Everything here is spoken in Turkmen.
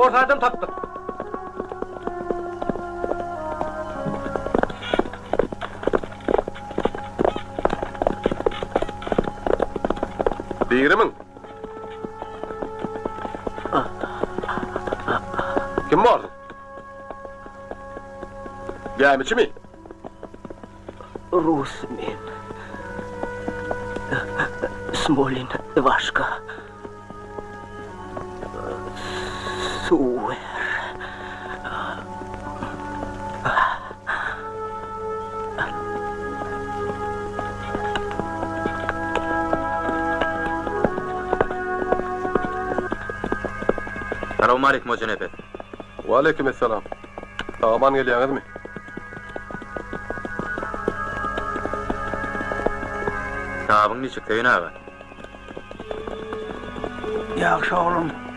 Ors adam tapdyk. Dirimiň? Kim borsuň? Gämiçimi? Rus men. Smolin Iwaşka. Suw ber. Salowmaleýkim Hojanepes. Waleýkim essalam. Sag-aman gelýäňizmi? Tabyň niçik, Söýün aga? Ýagşy oglum.